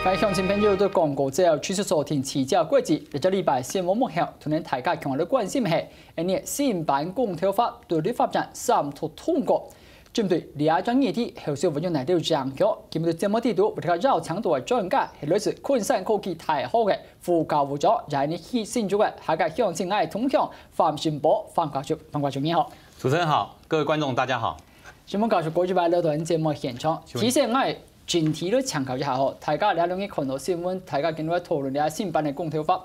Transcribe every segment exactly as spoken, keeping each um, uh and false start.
各位鄉親朋友，在廣告之後，繼續收聽《七家國際》。這隻禮拜新聞目標，同大家共下來關心係，今年新版公投法在立法院三讀通過。針對這項議題，後續會有哪兜影響？今日節目裡肚，為大家邀請到个專家係來自昆山科技大學个副教務長，也係新竹个客家鄉親个同鄉范新博范教授。范教授你好。主持人好，各位觀眾大家好。新博教授，過一擺來到節目現場，其實𠊎 整體來請教一下吼，大家這兩日看到新聞，大家今日討論這新版个公投法。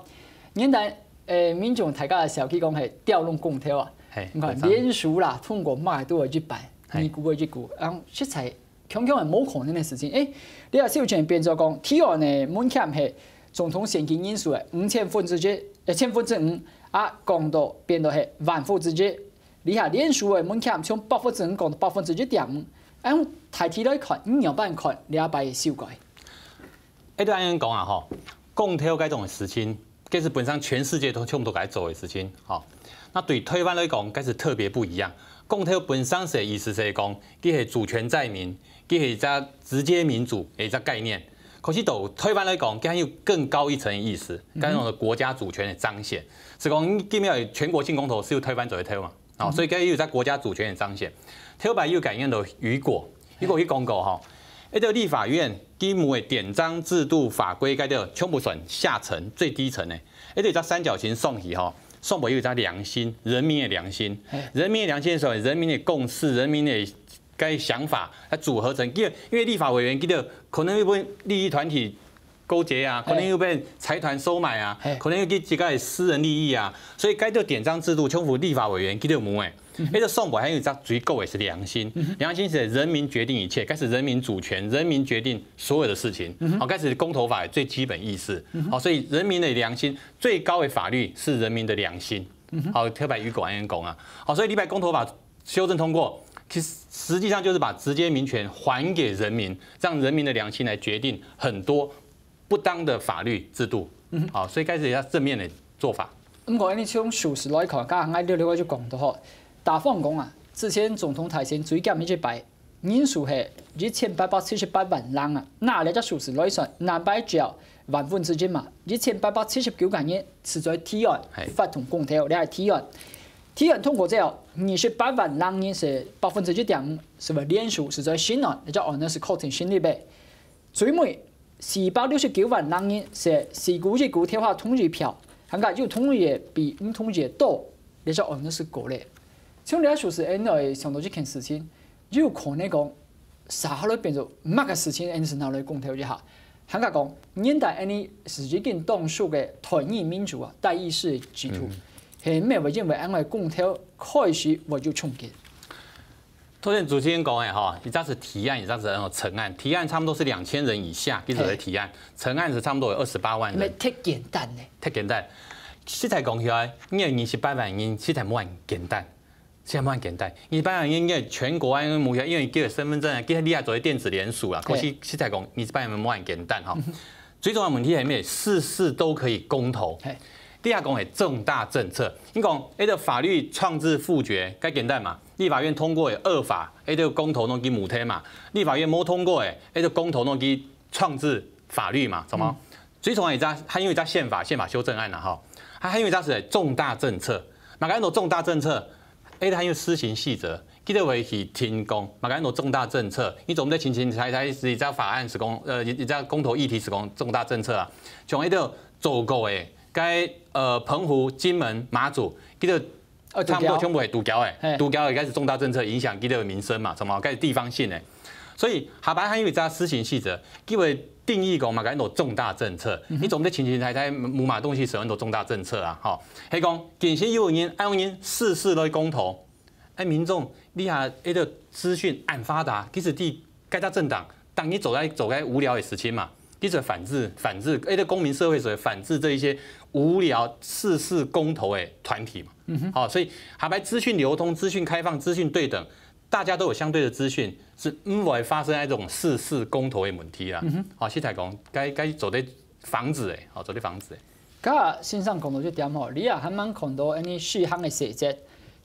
原來，誒，民眾大家个消息講係吊挵公投啊，你看連署啦，通過嘛都有一半，二股个一股，然後實在強強係無可能个事情。誒，你啊，首先變做講，提案个門檻係總統選舉人數个五千分之一，誒，千分之五啊，降到變到係萬分之一。 這下連署个門檻從百分之五降到百分之一點五，恁大體來看，你仰般看這擺个修改？一般人講啊吼，公投這種事情，這是本身全世界都全部都該做个事情，吼。那對台灣來講，該是特別不一樣。公投本身个意思係講，佢係主權在民，佢係一隻直接民主个一隻概念。可是對台灣來講，佢還有更高一層的意思，該種的國家主權的彰顯，是講今日全國性公投係由台灣做得投嘛。 哦，所以該有一隻國家主權的彰顯。頭擺有感應到雨果，雨果去講過吼，一个立法院佢有个典章制度法規該个全部算下層最低層的，一个一隻三角形上去吼，上背有一隻良心，人民的良心，人民的良心的時候，人民的共識，人民的該想法，它組合成，因為因為立法委員佢个可能又分利益團體 勾結啊，可能又分財團收買啊，可能又去自家个私人利益啊，所以該个典章制度，全部立法委員佢个無誒，該个上背還有一隻最高个是良心，良心是人民決定一切，該是人民主權，人民決定所有的事情，好，該是公投法最基本意思，好，所以人民的良心，最高的法律是人民的良心，好，特別雨果恁樣講啊，好，所以這擺公投法 修正通過，其實實際上就是把直接民權還給人民，讓人民的良心來決定很多不當的法律制度。好，所以該是一個正面的做法。毋過，恁樣從數字來看，剛剛𠊎略略就講到吼，大方講啊，之前總統大選最減一擺，人數係一千八百七十八萬人啊，拿這隻數字來算，兩擺就萬分之一嘛，一千八百七十九萬人係在提案，發動公投，這係提案。 提案通過之後，二十八萬人係百分之一點五，係會連署係在成案，這隻案呢係確定成立个。最尾四百六十九萬人係四股一股投下同意票，還加有同意个比毋同意个多，這隻案呢係過了。從這數字𠊎來想到一件事情，有可能講 續下來變做麼个事情，𠊎等係拿來公投一下。還加講，現代𠊎等係已經當熟个代議民主啊，代議式个制度，係毋係會因為恁樣个公投開始會有衝擊？頭先主持人講个吼，一隻係提案，一隻係成案。提案差不多是兩千人以下，一直在提案。成案是差不多有二十八萬人。忒簡單呢。忒簡單。實在講起來，你二十八萬人實在無恁簡單。 實在無恁簡單。二十八萬人應該全國啊，因為無，因為佢个身份證啊，佢你也做電子聯署啦。可是實在講，二十八萬人無恁簡單吼。最重要的問題係咩？事事都可以公投。你也講係重大政策，你講，哎，這法律創制複決，該簡單嘛？立法院通過的惡法，哎，這公投攏去無忒嘛？立法院無通過的，哎，這公投攏去創制法律嘛？什麼？最重要一隻，還有一隻憲法，憲法修正案啦，吼。它還有一隻是重大政策，嘛，講到重大政策， 哎，它有施行細則，佢就會去定講，嘛，講到重大政策，你總毋得清清彩彩係一隻法案係講，呃，一隻公投議題係講重大政策啊。像迄个做過个，該呃澎湖、金門、馬祖，佢就差不多全部會堵牢个，堵牢个該係重大政策影響佢个民生嘛，什麼該係地方性个。所以下擺還有一隻施行細則，佢會定義講嘛，講到重大政策，你總毋得清清彩彩無嘛東西寫到重大政策啊，吼。係講，今時有人愛用人事事來公投， 哎，民眾，你下迄个資訊恁發達，其實你該隻政黨，當你做該做該無聊的事情嘛，你就反制反制，迄个公民社會所反制這一些無聊事事公投的團體嘛。好，所以下擺資訊流通、資訊開放、資訊對等，大家都有相對的資訊，是毋會發生那種事事公投的問題啦。好，實在講，該該做得防止誒，好，做得防止誒。 該先生講到這點吼，你也還蠻看到恁呢四項个細節，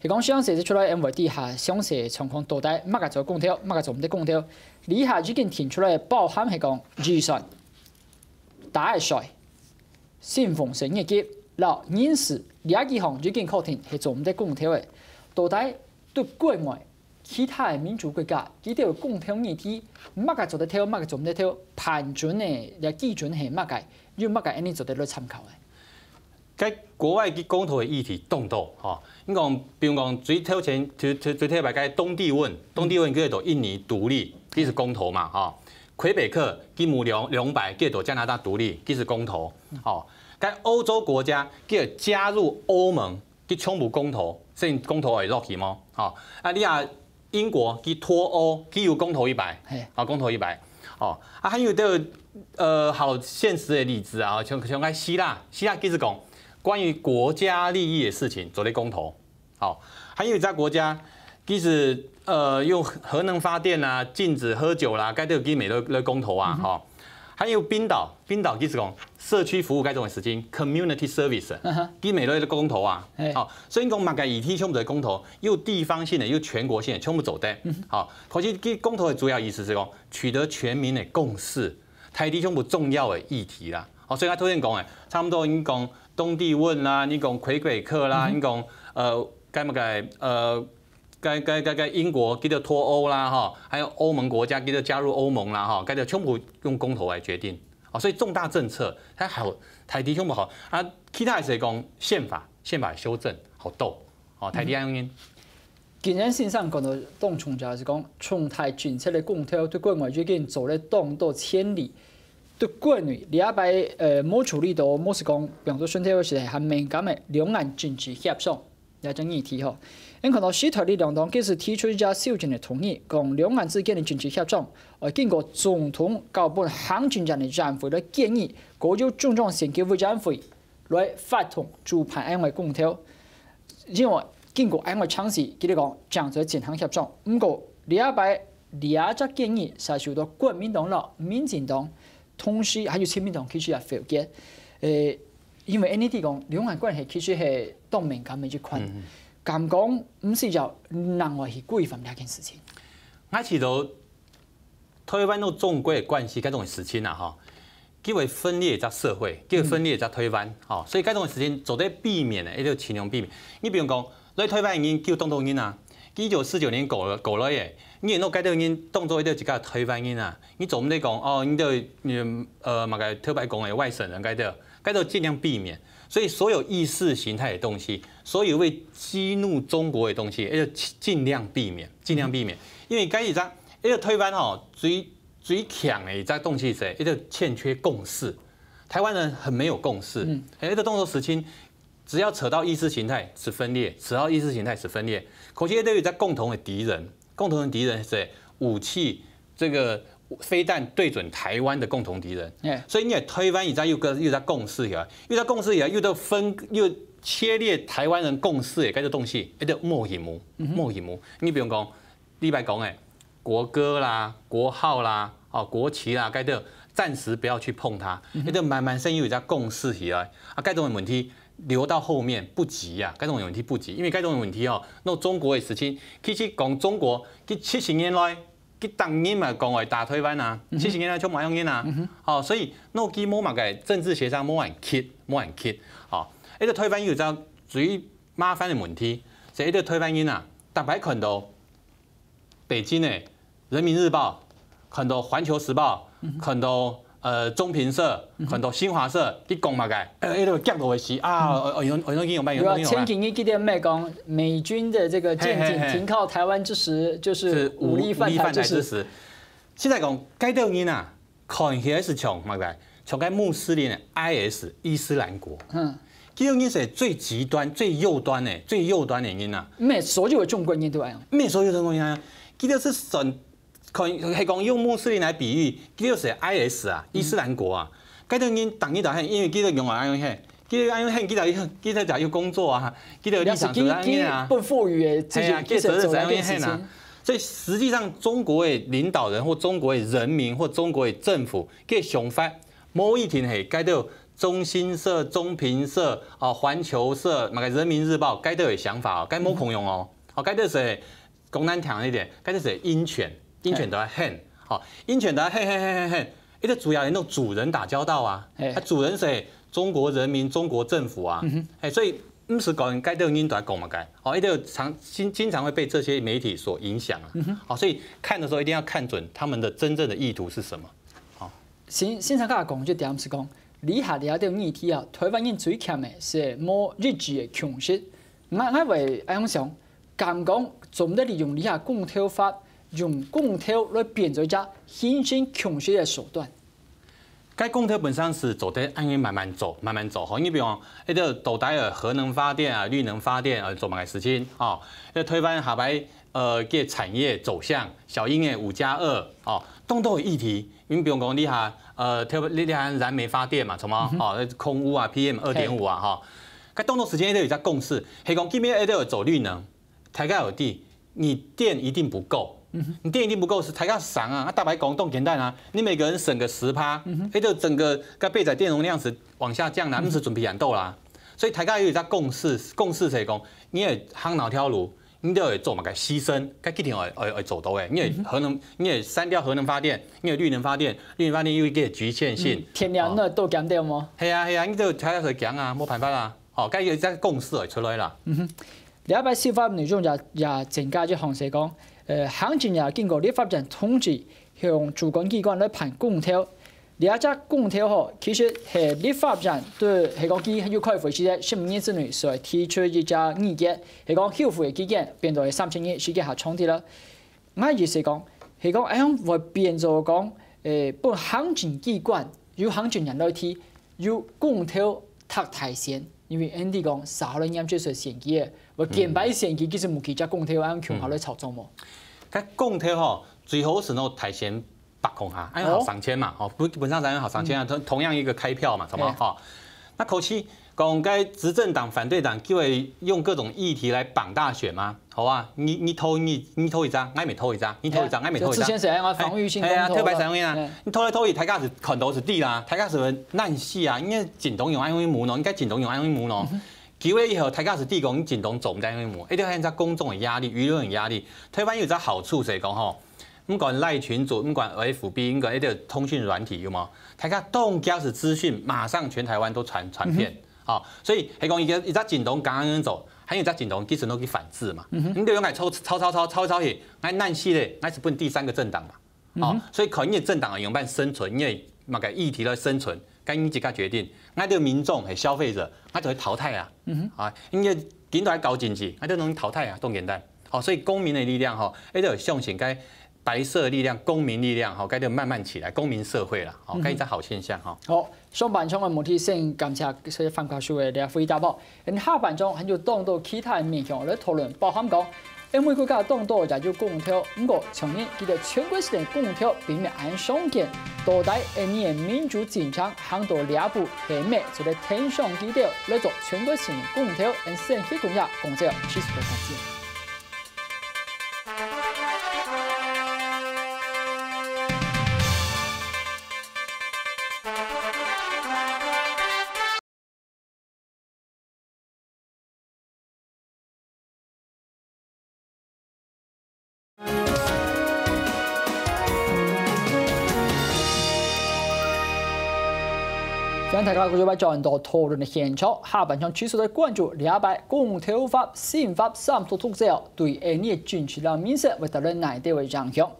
係講四項細節出來，因為底下詳細狀況到底麼个做公投，麼个做毋得公投。你下已經提出來包含係講預算，打个稅、薪俸稅月給，摎人事這幾項已經確定係做毋得公投个。到底對國外其他个民主國家，佢兜个公投議題，麼个做得投，麼个做毋得投，判準个這基準係麼个，有麼个恁呢做得來參考个？該國外个公投个議題當多，吼，你講，比如講最頭前、最、最、最頭擺个東帝汶，東帝汶佢就印尼獨立，佢係公投嘛，吼。魁北克佢無兩、兩擺，佢就加拿大獨立，佢係公投，吼。該歐洲國家佢加入歐盟，佢全部公投，所以公投會落去無？吼。啊，你啊，英國佢脫歐，佢有公投一擺，嘿。啊，公投一擺，哦，啊，還有這個，呃，好現實的例子啊，像、像該希臘，希臘其實講關於國家利益的事情做得公投，好，還有一隻國家，其實呃用核能發電啊，禁止喝酒啦，該都有基美的、的公投啊，哈。還有冰島，冰島其實講社區服務該種的事情，community service，嗯哼。基美的公投啊，嘿。好，所以講麼个議題全部都公投，又地方性的，又全國性的，全部做得。嗯哼。好，可是這公投的主要意思是講，取得全民的共識，大體全部重要的議題啦。好，所以佢頭先講的，差不多你講東帝汶啦，你講魁北克啦，嗯哼。你講呃，該麼个呃，該、該、該、該英國佢就脫歐啦，哈，還有歐盟國家佢就加入歐盟啦，哈，該就全部用公投來決定。哦，所以重大政策，它好，大體全部好啊，其他係講憲法，憲法修正好多，哦，大體恁樣。金恩先生講到當重要，係講重大政策个公投對國外已經做了當多前例，對國內這擺呃無處理到，無係講比方說選舉个時代還敏感个兩岸政治協商這種議題吼。𫣆看到時代力量黨佢係提出一隻修正个動議，講兩岸之間个政治協商，呃，經過總統交分行政院个院會來建議，交由中央選舉委員會來發動主辦恁樣个公投。因為經過恁樣个程序，佢兜講正做得進行協商。毋過這擺這隻建議係受到國民黨摎民進黨，同時還有親民黨其實也否決。呃，因為恁呢地方兩岸關係其實係當敏感个一環，嗯。敢講毋係愛另外去規範這件事情？𠊎試著 台灣摎中國个關係，該種个事情啊，吼，佢會分裂一隻社會，佢會分裂一隻台灣，吼，所以該種个事情做得避免个，一定盡量避免。你比如講，來台灣个人就當多人啊，一九四九年過來、過來个，你若該兜人當做一個一個台灣人啊，你做毋得講，哦，你兜，你，呃，麼个頭擺講个外省人該兜，該兜盡量避免。所以所有意識形態个東西，所有會激怒中國个東西，要盡量避免，盡量避免。因為該一隻，一個台灣吼，最 最強个一隻東西係，一個欠缺共識。台灣人很沒有共識，嗯。欸，一個當做事情，只要扯到意識形態係分裂，扯到意識形態係分裂。可是這有一隻共同个敵人，共同个敵人係武器，這個飛彈對準台灣个共同敵人。欸。所以你看台灣有一隻又个、又一隻共識起來，又一隻共識起來，又到分、又切裂台灣人共識个該個東西，一個無形無，嗯哼。無形無。你比如講， 你白講个，國歌啦、國號啦、哦，國旗啦，該兜暫時不要去碰它，嗯哼。該兜慢慢先有一隻共識起來。啊，該種个問題留到後面不急啊，該種个問題不急，因為該種个問題哦，該中國个事情，其實講中國，佢七十年來，佢當然嘛講愛打台灣啊，嗯哼。七十年來就無恁樣啊，嗯哼。哦，所以該佢無麼个政治協商，無恁急，無恁急，哦，該個台灣有一隻最麻煩个問題，係該個台灣人啊，逐擺看到 北京个人民日報，看到環球時報，嗯哼。看到呃中評社，嗯哼。看到新華社，佢講麼个？呃，該個驚到會死啊！嗯。哦，哦，有、有、有、有、有、有。有啊，前幾日記得咩講，美軍的這個艦艇，嘿，嘿，嘿。停靠台灣之時，就是武力犯台之時。是武力犯台之時。現在講，該兜人啊， 看起來係像麼个？像該穆斯林个I S，伊斯蘭國。嗯。佢兜人係最極端、最右端个、最右端个人啊。毋係所有个中國人都恁樣。毋係所有中國人啊，佢兜係算，看，係講用穆斯林來比喻，佢兜係I S啊，嗯。伊斯蘭國啊。該兜人逐日就喊，因為佢兜用啊，用喊，佢兜用喊，佢兜、佢兜就有工作啊，佢兜立場就恁樣啊。也是佢、佢不富裕个，自己、嘿啊，佢責任就恁樣喊啊。自己做那件事情。所以實際上，中國个領導人或中國个人民或中國个政府 个想法，無一定係該兜中新社、中評社、哦，環球社、麼个人民日報，該兜个想法哦，該無共樣哦。哦，該兜係講難聽一點，該兜係鷹犬，鷹犬就喊，哦，鷹犬就喊喊喊喊喊，一个主要人都主人打交道啊，哎，啊，主人是中国人民、中国政府啊，哎，所以毋係講該兜人都在講麼个，哦，一个常经经常会被这些媒体所影响啊，哦，所以看的时候一定要看准他们的真正的意图是什么，哦。先先生刚才讲这点是讲，以下这兜议题啊，台湾人最欠的是无一致的共识。我我会恁样想，敢讲做毋得利用以下公投法，用公投来变做一只形成共识的手段。 该公投本身是做得恁樣慢慢做，慢慢做吼。你比如讲，一个到底个核能发电啊、绿能发电啊，做么个事情哦？一个推翻下摆呃个产业走向，小英个五加二哦，当多个议题。你比如讲，你下呃，特别你你看燃煤发电嘛，什么哦，空污啊、P M 二点五啊哈，该当多时间都有在共识，系讲今年一定要走绿能， 大家有知，你电一定不够。你电一定不够是大家省啊，啊，大白讲，当简单啊，你每个人省个十趴，哎，就整个该备载电容量是往下降啦，毋使准备很多啦。所以大家有一个共识，共识是讲，你也行哪条路，你就会做么个牺牲，该一定会会会做到诶。你也核能，你也删掉核能发电，你也绿能发电，绿能发电有一个局限性。天然的豆干掉吗？系啊系啊，你就大家会讲啊，没办法啦。 哦，該有一个共识會出来啦。嗯哼，禮拜司法內容也也增加一項係講，呃，行政院經過立法院通知，向主管機關來辦公投。這隻公投吼，其實係立法院對係講佢有開會時間十五日之內所提出一隻意見，係講後悔个期間變到係三十日時間下長啲啦。 𠊎意思講，係講，恁樣會變做講，誒，分行政機關由行政院來提，由公投擇大選，因為恁樣講，社會來研究所選舉个，會見擺選舉，其實無幾隻公投恁樣共下來操作無？該公投吼，最好係拿大選八空下，恁樣好上千嘛，吼，本本上咱好上千啊，同同样一个开票嘛，什么吼？那可惜讲，该执政党、反对党就会用各种议题来绑大选吗？ 好啊，你你投你你投一张，我也投一张，你投一张，我也投一张。就之前是安个防御性公投啦。哎，哎呀，特别防御啊！哎。你投来投去，大家是看到是对啦，大家是难死啊！应该进东用安徽母喏，应该进东用安徽母喏。九月一号，大家是对讲你进东做毋得安徽母，一定要现在公众的压力、舆论的压力。台湾有一个好处是讲吼，不管赖群组，不管F B，不管一个通讯软体有无？大家动家是资讯，马上全台湾都传传遍。 好，所以系讲一个一只进东刚刚走，还有一只进东其实都去反制嘛。你就用来抄抄抄抄抄抄去，哎难死咧，那是分第三个政党嘛。好，所以靠你的政党啊，有办法生存，因为那个议题来生存，该你自家决定，那个民众和消费者，那就会淘汰啊。啊，因为领导来搞经济，那就容易淘汰啊，更简单。好，所以公民的力量哈，哎，就有相信该白色力量、公民力量哈，该就慢慢起来，公民社会了，好，该一个好现象哈。好， 上半场个问题先感谢范教授个了解答吼。下半场還有當多其他个面向來討論，包含講，歐美國家當多也有公投，毋過像呢，佢兜全國性个公投並無恁常見，到底𠊎俚个民主進程行到這步，係毋係做得挺上佢兜來做全國性个公投，𠊎先去看一下，講這，持續个發展。歡迎大家繼續轉到討論个現場，下半場持續來關注這擺公投法、憲法三讀通過，對𠊎俚个政治摎民生會帶來哪兜个影響。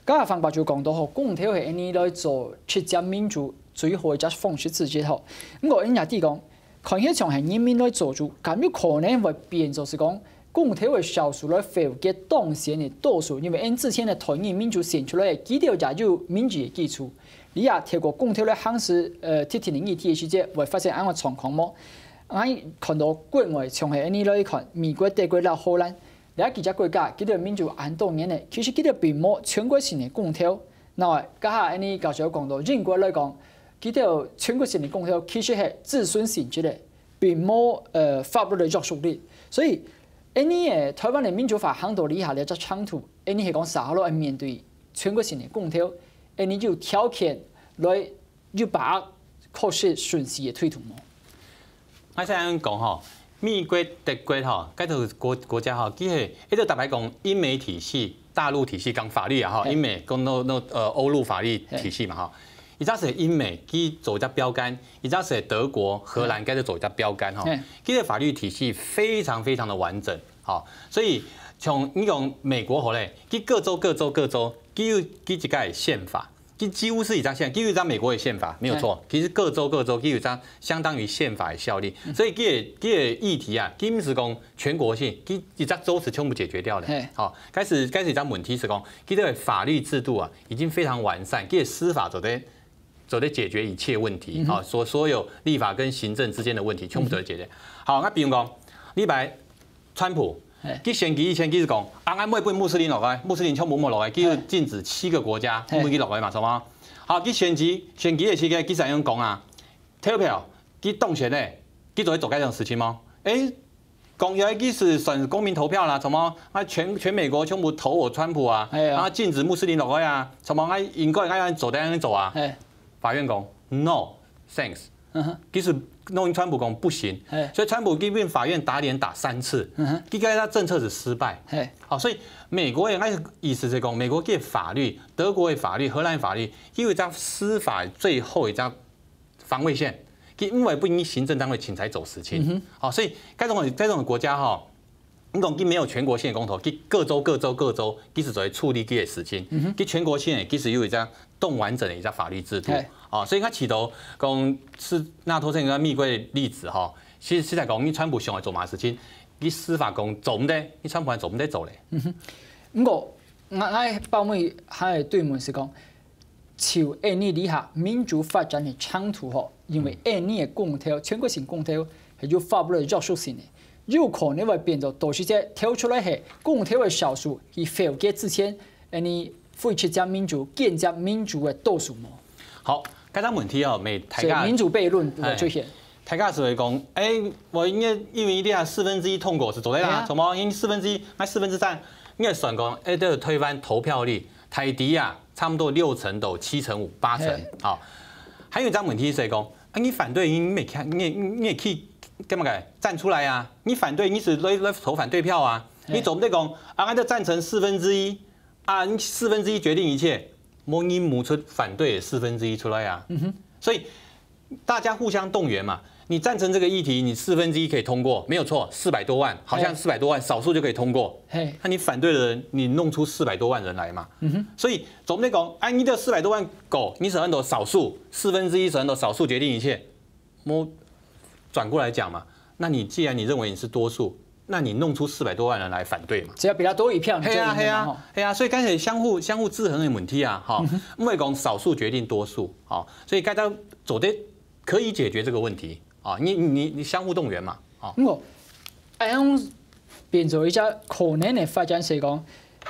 剛才范教授講到吼，公投係𠊎俚來做實踐民主最好个一隻方式之一吼。毋過𠊎也知講，看起像係人民來做主，敢有可能會變做係講，公投个少數來否決當選个多數，因為𠊎之前个代議民主選出來个，佢兜也有民意个基礎。你也透過公投來行使，呃，特定个議題个時節，會發生恁樣个狀況無？𠊎看到國外像係𠊎俚來看，美國、德國摎荷蘭， 這幾隻國家，佢兜民主恁多年了，其實佢兜並無全國性个公投。那麼，這下𠊎俚教授講到英國來講，佢兜全國性个公投其實係諮詢性質个，並無，呃，法律个約束力。所以，𠊎俚个台灣个民主法行到這下這隻程度，𠊎俚係講啥落愛面對全國性个公投，𠊎俚有條件來 有把握確實順序个推動無？𠊎想講吼，美國、德國吼，該兜國國家吼，佢係一直特別講英美體系、大陸體系講法律啊吼，嘿。英美講到到呃歐陸法律體系嘛吼。一隻係英美，佢做一隻標竿，一隻係德國、荷蘭，該做一隻標竿吼。佢个法律體系非常非常的完整，吼，所以像你講美國好咧，佢各州各州各州，佢有佢自家个憲法，佢幾乎係一隻憲，佢有一隻美國个憲法，沒有錯。其實各州各州佢有一隻相當於憲法的效力，所以佢个佢个議題啊，佢毋係講全國性，佢一隻州係全部解決掉的。好，開始開始一隻問題係講，佢个法律制度啊，已經非常完善，佢个司法做得做得解決一切問題，好，所所有立法跟行政之間的問題全部都得解決。好，那比如講，你擺川普，佢選舉以前佢係講，啊，𠊎毋會分穆斯林落來，穆斯林全部毋好落來，佢就禁止七個國家，毋會佢落來嘛，係無？好，佢選舉選舉个時間，佢就恁樣講啊，投票，佢當選咧，佢做得做該種事情無？誒，講起來，佢係算公民投票啦，什麼啊全全美國全部投我川普啊，啊禁止穆斯林落來啊，什麼啊應該愛恁做，得恁做啊。法院講 no thanks，其實弄川普講不行，所以川普佢分法院打臉打三次，佢个政策係失敗。好，所以美國个意思係講，美國个法律、德國个法律、荷蘭个法律，佢有一隻司法最後一隻防衛線，佢因為不因行政單位請才做事情。好，所以該種該種國家吼，你講佢沒有全國性的公投，佢各州各州各州，佢係做得處理這些事情，佢全國性的其實有一隻更完整的一隻法律制度。哦，所以佢起頭講係納豆政跟美國的例子吼，其實實在講，你川普想要做麼个事情，你司法講做毋得，你川普還做毋得做咧。毋過，𠊎𠊎包尾還有對問係講， 就印尼這下民主發展个程度吼，因為印尼个公投，全國性公投係有法律个約束性个，有可能會變做到時節投出來係公投个少數去否決之前，印尼恢復隻民主、建設民主个多數無？好，該隻問題哦，每大家民主悖論會出現。大家係會講，誒，𠊎應該因為這下四分之一通過係做得啦，怎麼因四分之一，那四分之三，應該算講，誒，這個推翻投票率，大體啊， 差不多六成到七成五、八成，好。還有一隻問題係講，啊，你反對，你沒去，你你去幹嘛个？站出來啊！你反對，你係來來投反對票啊！你總不得講啊，俺就贊成四分之一啊，你四分之一決定一切，無你無出反對的四分之一出來啊。所以 大家互相動員嘛。你贊成這個議題，你四分之一可以通過，沒有錯，四百多萬，好像四百多萬少數就可以通過。那你反對的人，你弄出四百多萬人來嘛。所以總不能講，哎，你這四百多萬過，你係恁多少數，四分之一係恁多少數決定一切。我轉過來講嘛，那你既然你認為你是多數， 那你弄出四百多萬人來反對嘛？只要比他多一票，你就贏了嘛。係啊，係啊，係啊，所以剛才相互相互制衡的問題啊，哈，毋會講少數決定多數，哈，所以大家做得可以解決這個問題啊，你你你相互動員嘛，啊。毋過，恁樣變做一隻可能个發展係講，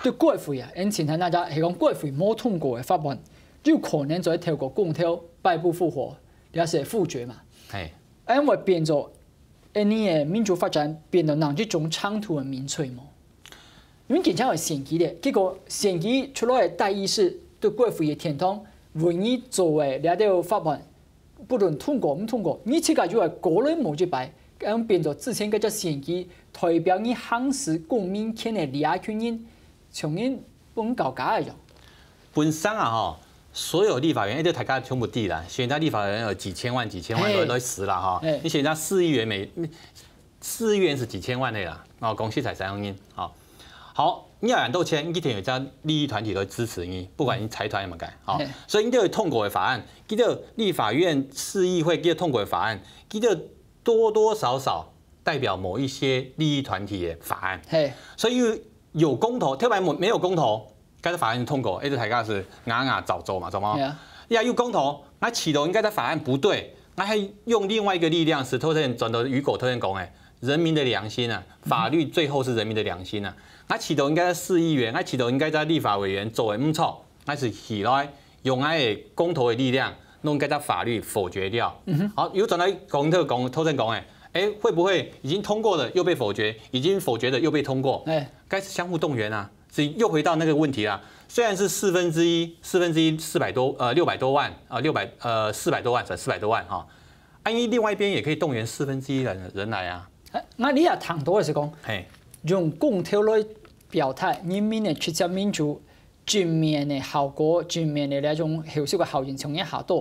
對國會啊，因為大家係講國會無通過个法案，有可能就會透過公投敗不復活，也係否決嘛。係，恁樣會變做 印尼个民主發展變到哪一種程度个民粹無？因為今朝有選舉咧，結果選舉出來个代議士對國會个天堂，唯一做个這兜法案，不論通過毋通過，你自家就愛過來無一擺，恁變做之前該隻選舉代表你行使公民權个這群人，像人分搞假个樣。本身啊吼， 所有立法院，因為大家全部知啦，選一隻立法院有幾千萬、幾千萬來來使啦哈。你選一隻市議員每市議員係幾千萬个啦，哦，公司才三萬人，好，好，你有恁多錢，你一定有一隻利益團體來支持你，不管你財團有無个，好，所以你就有通過个法案，佢就立法院、市議會佢就通過个法案，佢就多多少少代表某一些利益團體个法案。係，所以有公投，特別沒有公投， 該隻法案通過，該隻大家係牙牙找找嘛，知道嗎？呀，有公投，𠊎試著應該這法案不對，𠊎還用另外一個力量，係頭先轉到雨果頭先講个，人民的良心啊，法律最後是人民的良心啊。𠊎試著應該市議員，𠊎試著應該在立法委員做得毋錯，𠊎係起來用𠊎个公投的力量，弄該隻法律否決掉。好，又轉來講，頭講頭先講个，哎，會不會已經通過了又被否決，已經否決的又被通過？哎，該係相互動員啊。 所以又回到那個問題啦。雖然是四分之一，四分之一四百多，呃，六百多萬，啊，六百，呃，四百多萬，四百多萬哈。啊，因為另外一邊也可以動員四分之一的人來啊。哎，𠊎這下談到个係講，嘿，用公投來表態，人民个直接民主，正面个效果，正面个這種後續个效應從哪下到。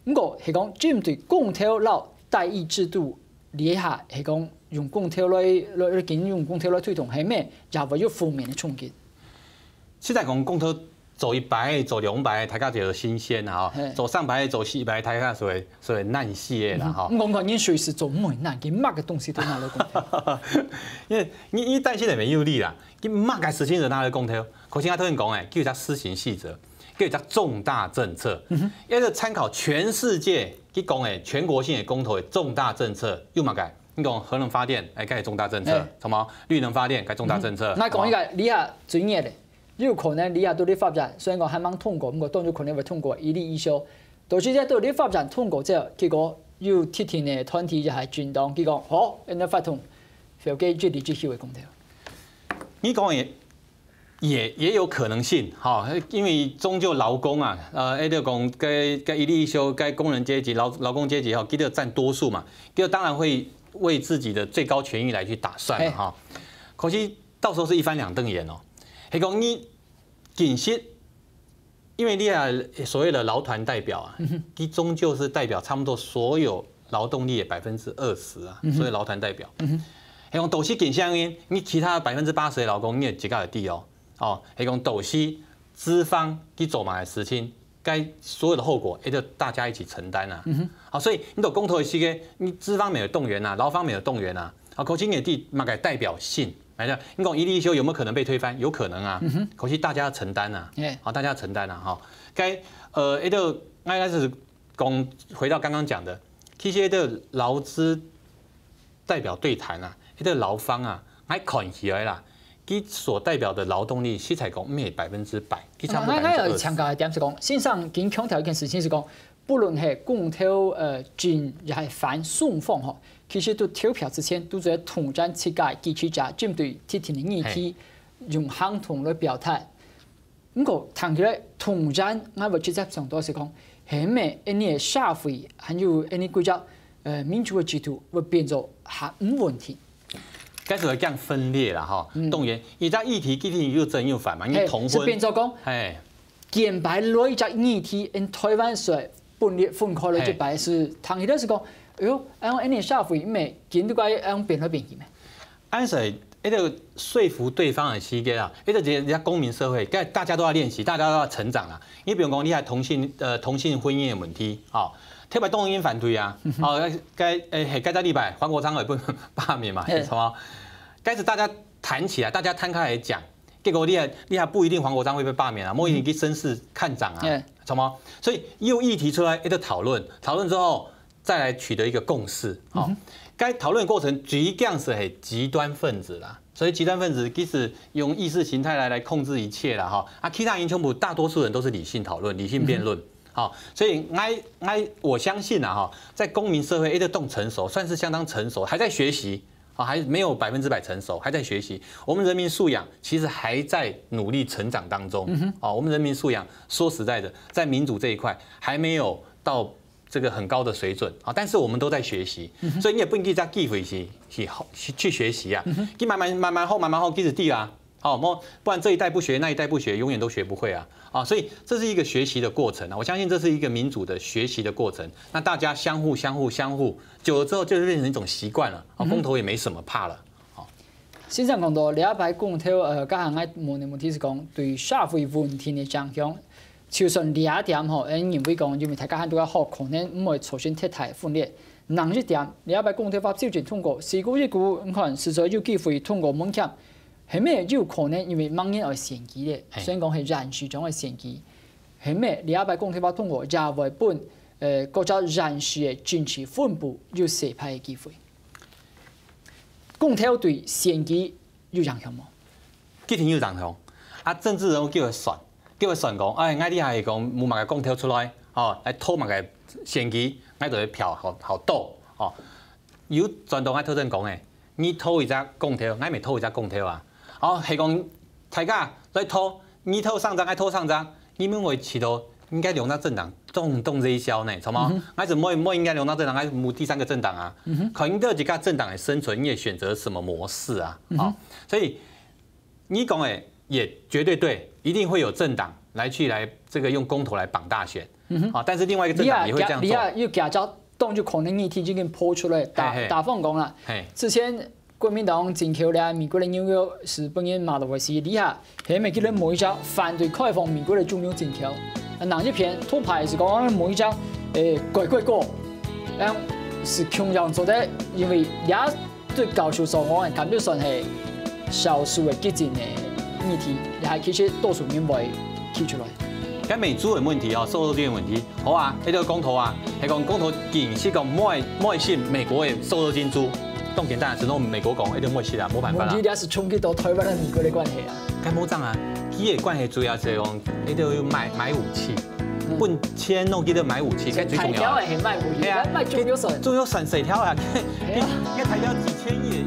毋過係講針對公投摎代議制度這下係講用公投來來緊用公投來推動，係毋係也會有負面个衝擊？實在講，公投做一擺、做兩擺，大家就有新鮮啊，吼。做三擺、做四擺，大家所謂所謂爛死个啦，吼。我講你隨時做毋會爛，佢麼个東西都拿來公投。因為你你擔心也沒有利啦，你麼个事情都拿來公投。可是我頭先講，哎，就有一隻施行細則，就有一隻重大政策，要是參考全世界去講，哎，全國性的公投的重大政策，有麼个？你講核能發電，哎，該重大政策，什麼綠能發電，該重大政策。那講一個，你啊，最熱的。 有可能這下到立法院，雖然講還吂通過，毋過當有可能會通過一例一休。到時這到立法院通過之後，結果有特定个團體也係政黨，佢講好，恁樣發通，否決一例一休个公投。你講也也也有可能性，哈，因為終究勞工啊，呃，也就講該該一例一休，該工人階級、勞勞工階級哈，佢就佔多數嘛，佢就當然會為自己的最高權益來去打算了哈。可是到時候是一翻兩瞪眼哦。係講你其實，因為你啊，所謂的勞團代表啊，佢終究是代表差不多所有勞動力的百分之二十啊，所以勞團代表。係講都是緊相應，你其他百分之八十的勞工，你也自家有地哦。哦，係講都是資方去做嘛的事情，該所有的後果，也就大家一起承擔啊。好，所以你都公投的時間，你資方沒有動員啊，勞方沒有動員啊，啊，可是你的地嘛个代表性， 來的，你講一例一休有沒有可能被推翻？有可能啊，可是大家要承擔啊，好，大家要承擔啊，哈。該呃，也就應該是講回到剛剛講的，其實這勞資代表對談啊，這勞方啊，還看起來啦，佢所代表的勞動力，實在講毋係百分之百，佢差不多百分之二十。強調一點係講，先生緊強調一件事情係講， 不論係公投呃進也係反雙方吼，其實都投票之前都在統戰自家支持者針對特定个議題用行動來表態。毋過談起來統戰，𠊎會直接想到係講，係毋係恁樣个社會還有恁樣規則，呃民主个制度會變做還毋穩定。該係會更分裂啦吼。當然，一隻議題既定又正又反嘛，因為同婚係變做講，係。 見擺來一隻議題，因台灣所分裂分開來一擺係，談起來係講，哎喲，恁樣恁樣社會毋係緊都該恁樣變來變去咩？恁樣一個說服對方的時間啊，一個人家公民社會，該大家都要練習，大家都要成長啦。你比如講，你還同性呃同性婚姻的問題，哦，特別當然反對啊，哦，該誒係該隻禮拜黃國昌也不罷免嘛，什麼？該是大家談起來，大家攤開來講。 結果你還你還不一定黃國昌會被罷免啊，莫一定去聲勢看漲啊，什麼？所以有議題出來，一個討論，討論之後再來取得一個共識，好，該討論過程最驚是很極端分子啦，所以極端分子其實用意識形態來來控制一切啦，哈，啊，其他人全部大多數人都是理性討論、理性辯論，好，所以 𠊎𠊎我相信啊，哈，在公民社會一直都成熟，算是相當成熟，還在學習， 啊，還沒有百分之百成熟，還在學習。我們人民素養其實還在努力成長當中。啊，我們人民素養說實在的，在民主這一塊還沒有到這個很高的水準啊，但是我們都在學習，所以你也不能給他機會去去去學習啊，你慢慢慢慢學，慢慢學，一直地啊，哦，不然這一代不學，那一代不學，永遠都學不會啊。啊，所以這是一個學習的過程啊，我相信這是一個民主的學習的過程。那大家相互相互相互 久了之後就會變成一種習慣了，哦，公投也沒什麼怕了。先生講到這擺公投，呃，剛才𠊎問个問題係講對社會穩定个影響，就算這點吼，𠊎認為講因為大家還都較好，可能毋會造成忒大分裂。另一點，這擺公投法修正通過，四九一九，你看實在有機會通過門檻，係毋係有可能因為明年愛選舉咧，雖然講係現時正愛選舉，係毋係這擺公投法通過也會分呃國家現時个政治分布有洗牌个機會？ 公投對選舉有影響無？一定有影響。啊，政治人物就會算，就會算講，哎，𠊎這下係講無麼个公投出來，吼，來投麼个選舉，𠊎就會票好好多，吼。有傳統𠊎頭先講个，你投一隻公投，𠊎乜投一隻公投啊。哦，係講大家來投，你投三隻，𠊎投三隻， 你們會試著應該兩隻政黨當當熱銷呢，著無？𠊎就毋會毋會應該兩隻政黨，𠊎無第三個政黨啊。考慮到一個政黨个生存，你會選擇什麼模式啊？好，所以你講个也绝对对，一定会有政党来去来这个用公投来绑大选。啊，但是另外一个政你啊，党也会这样做。你啊，又假装动就可能议题已经抛出来，打嘿嘿打放讲啦。嘿，之前国民党进口了美国的纽约是本人马德维西底下，还没给人某一家反对开放美国的中央进口。那一片托派是讲某一家，诶，乖乖过，然后是共样做的，因为也对教授说，我感觉算是少数的激进的议题，也其实多数人会提出来。跟美猪的问题哦，瘦肉精的问题，好啊，迄个公投啊，迄个公投竟是讲莫莫信美国的瘦肉精猪，重点当然是弄美国讲，迄个莫信啊，没办法啦问题。也是冲击到台湾和美国的关系啊。该莫这样啊，佢的关系主要是讲，迄个买买武器，嗯分钱弄佢个买武器，该最重要啊。台湾也很卖武器，对啊，卖中药算。中药算水条啊，嘿啊该台条几千亿。